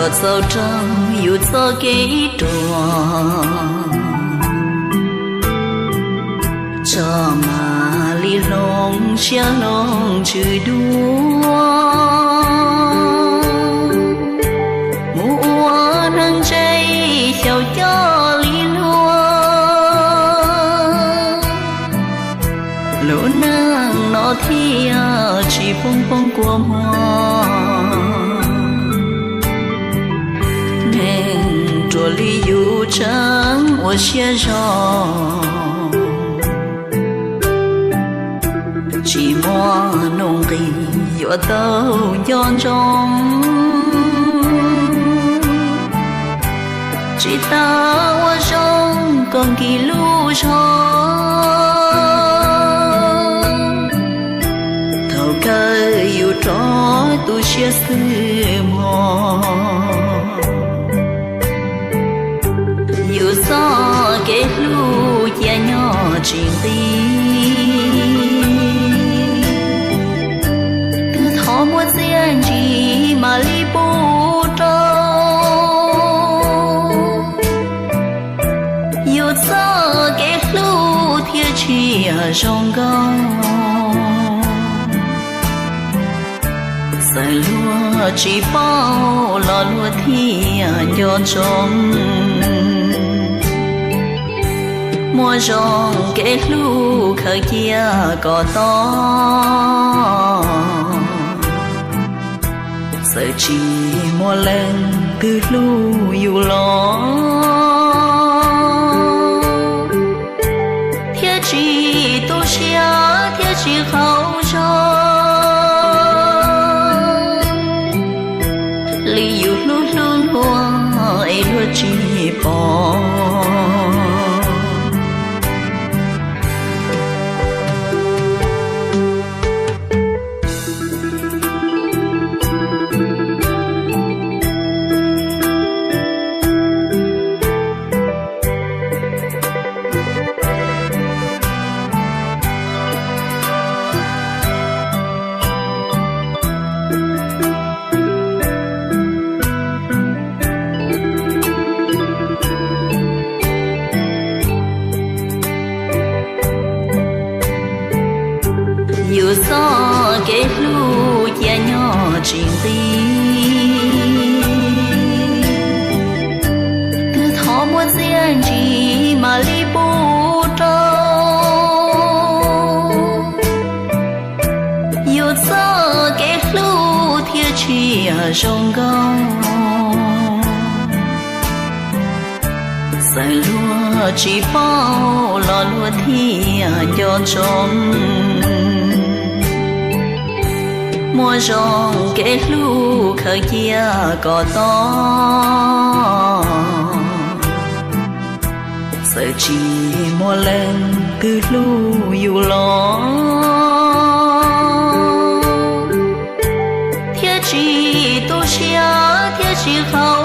Txaus rau yus txoj kev ruam, tso mam li hloov siab hloov tswv dua, mus ua neeg ntse xyaum coj li luag. Lub neej no thiaj tsis poob poob kua muag, neeg ruam li yus tseem ua siab zog, tsis muaj nuj nqis yuav tau nco ntsoov, tsis tas ua zoo kom nkim lub zog. Thaum kawg yus rov tu siab xwb mog, yus txoj kev hlub cia nyob tsis nqig. Twb thov muab txiaj ntsig mam li pub rau, yus txoj kev hlub thiaj tsis zoo nkauj. Txawm luag tsis paub los luag thiaj nco ntsoov, muaj zoo kev hlub khaws cia kom tau. Txawm tsis muaj leej twg hlub yus los, thiaj tsis tu siab thiaj tsis qaug zog li yus hlub hlub luag es luag tsis pom. Yus txoj kev hlub cia nyob tsis nqig, twb thov muab txiaj ntsig mam li pub rau, yus txoj kev hlub thiaj tsis zoo nkauj. Txawm luag tsis paub los luag thiaj nco ntsoov, muaj zoo kev hlub khaws cia kom tau. Txawm tsis muaj leej twg hlub yus los, thiaj tsis tu siab thiaj tsis qaug